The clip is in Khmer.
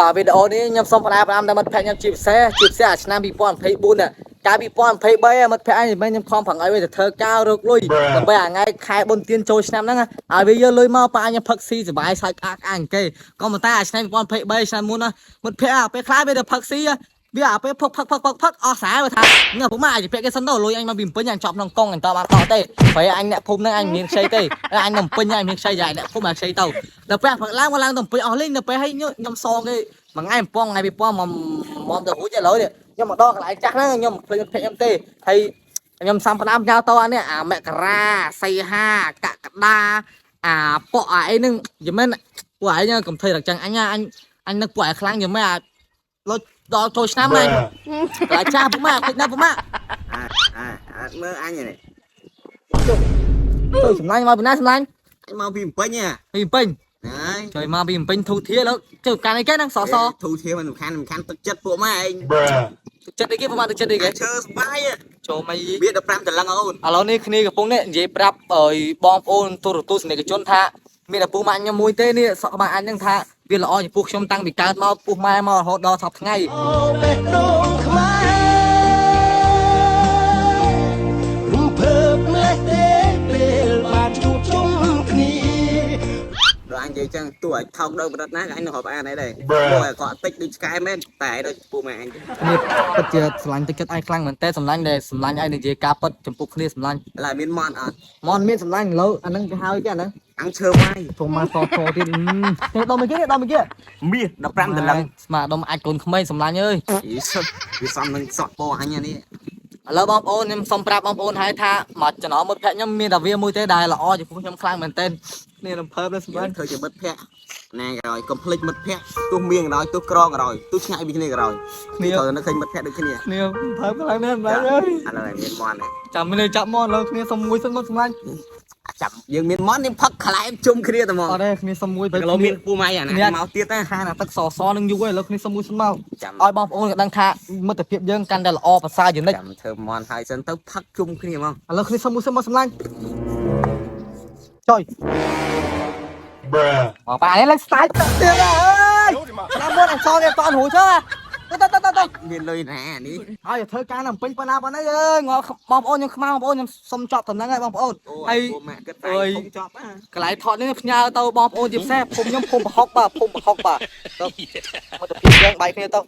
បាទវីដេអូនេះខ្ញុំសូមផ្ដាំផ្ដាំដល់មិត្តភក្តិខ្ញុំជាពិសេសជាពិសេសអាឆ្នាំ2024នេះកាល2023មិត្តភក្តិអញមិនខ្ញុំខំប្រឹងឲ្យវាទៅធ្វើការរកលុយដើម្បីអាថ្ងៃខែបុណ្យទានចូលឆ្នាំហ្នឹងឲ្យវាយកលុយមកប៉ាខ្ញុំផឹកស៊ីសប្បាយសើចក្អាកក្អាយគេក៏ប៉ុន្តែអាឆ្នាំ2023ឆ្នាំមុនណាមិត្តភក្តិអាពេលខ្លះវាទៅផឹកស៊ីវាអាពេលផឹកផឹកផឹកផឹកផឹកអស់ស្រែវាថាញ៉ាំពុកម៉ាអាចពាក់គេសិនទៅលុយអញមកពីពេញអញចប់ក្នុងកងអញតបានតទេព្រោះអញអ្នកភូមិហ្នឹងអញមានខ្ចីទេអញនៅពេញអញមានខ្ចីយ៉ាអ្នកភូមិអញខ្ចីទៅដល់ពេលផឹកឡើងមកឡើងទៅពេញអស់លេងដល់ពេលឲ្យខ្ញុំសងគេមួយថ្ងៃ1000ថ្ងៃ2000មកមកទៅរួចឥឡូវនេះខ្ញុំមកដល់កន្លែងចាស់ហ្នឹងខ្ញុំភ្លេចភ្លេចខ្ញុំទេហើយខ្ញុំសំផ្ដាំញ៉ៅទៅអានេះអាមករាសីហាកក្កដាអាប៉ក់អាអីហ្នឹងយល់មែនពួកឯងកុំធ្វើរកចឹងអញអញអញនឹកពួកឯងខ្លាំងយល់មែនអាលុចដល់ចូលឆ្នាំហ្នឹងកន្លែងចាស់ពុកម៉ាក់ភ្លេចណាស់ពុកម៉ាក់ អាអាអត់មើលអញនេះ ទៅសម្លាញ់មកពីណាសម្លាញ់ អញមកពីពេញហ៎ ពីពេញ ហើយ ជួយមកពីពេញធូធាលើជើកាន់អីគេហ្នឹងសស ធូធាមិនសំខាន់សំខាន់ទឹកចិត្តពួកម៉ែឯង ទឹកចិត្តអីគេពុកម៉ាក់ទឹកចិត្តអីគេ ឈើស្បាយ ចូលមក វា15តលឹងអូន ឥឡូវនេះគ្នាកំពុងនេះនិយាយប្រាប់ឲ្យបងប្អូនទូរទស្សនិកជនថាមានតែពូម៉ាក់ខ្ញុំមួយទេនេះសក់ក្បាលអញហ្នឹងថាវាល្អចំពោះខ្ញុំតាំងពីកើតមកពោះម៉ែមករហូតដល់សប្តាហ៍ថ្ងៃ អូបេះដូងខ្មែររំភើបម្លេះទេពេលបានជួបជុំគ្នា ដល់អញនិយាយចឹងទោះឲ្យថោកដល់កម្រិតណាក៏អញនៅរាប់អានដែរដែរពួកឲ្យគាត់តិចដូចឆ្កែមែនតែដូចពួកម៉ែអញ នេះពិតជាស្រឡាញ់ទឹកចិត្តឯងខ្លាំងមែនតើសម្លាញ់ដែលសម្លាញ់ឯងនិយាយការពិតចំពោះគ្នាសម្លាញ់ ឥឡូវមានមន់អត់ មនមានសម្លាញ់ឥឡូវអាហ្នឹងគេហៅគេអាហ្នឹង អញឈើបាយ ចូលមកសសទៀតទេដល់មួយគេដល់មួយគេ មាស15តលឹង ស្មាដុំអាចកូនក្មេងសម្លាញ់អើយ យីសុទ្ធវាសំនឹងសក់ពោអញនេះ ឥឡូវបងប្អូនខ្ញុំសូមប្រាប់បងប្អូនហើយថាមកចំណោមមិត្តភក្តិខ្ញុំមានតែវាមួយទេដែលល្អចំពោះខ្ញុំខ្លាំងមែនទែននេះរំភើបលើសម្លាញ់ ធ្វើជាមិត្តភក្តិណាក៏ដោយកុំភ្លេចមិត្តភក្តិទោះមានក៏ដោយទោះក្រក៏ដោយទោះឆ្ងាយពីគ្នាក៏ដោយគ្នាត្រូវនៅឃើញមិត្តភក្តិដូចគ្នា គ្នារំភើបខ្លាំងណាស់សម្លាញ់អើយ ឥឡូវមានមន់ហើយ ចាំមានចាប់មកឥឡូវគ្នាសុំមួយសិនមកសម្លាញ់ ចាំយើងមានមន់យើងផឹកខ្លែមជុំគ្នាតែមក អត់ទេគ្នាសុំមួយ គីឡូមានពូម៉ៃអាណាមកទៀតណា ខានអាទឹកសសនឹងយូរហើយឥឡូវគ្នាសុំមួយសិនមក ចាំ ឲ្យបងប្អូនក៏ដឹងថាមិត្តភាពយើងកាន់តែល្អប្រសើរជានិច្ច ចាំធ្វើមន់ហើយសិនទៅផឹកជុំគ្នាមក ឥឡូវគ្នាសុំមួយសិនមកសម្លាញ់ចុយ មកប៉ានេះឡើងស្ទាយទឹកទៀតអើយឆ្នាំមុនអញសងគេអត់តាន់រួចទេទៅទៅទៅទៅ មានលុយណានេះ ហើយធ្វើការនៅពេញប៉ុណ្ណាប៉ុណ្ណីអើយងល់បងប្អូនខ្ញុំខ្មៅបងប្អូនខ្ញុំសុំចប់តំណឹងហើយបងប្អូន ហើ ហើយ យ ពូម៉ាក់គិតតែធំចប់ណា កន្លែងថតនេះផ្ញើទៅបងប្អូនជាពិសេសភូមិខ្ញុំភូមិប្រហុកបាទភូមិប្រហុកបាទទៅមកទៅពីយើងបាយគ្នាទៅ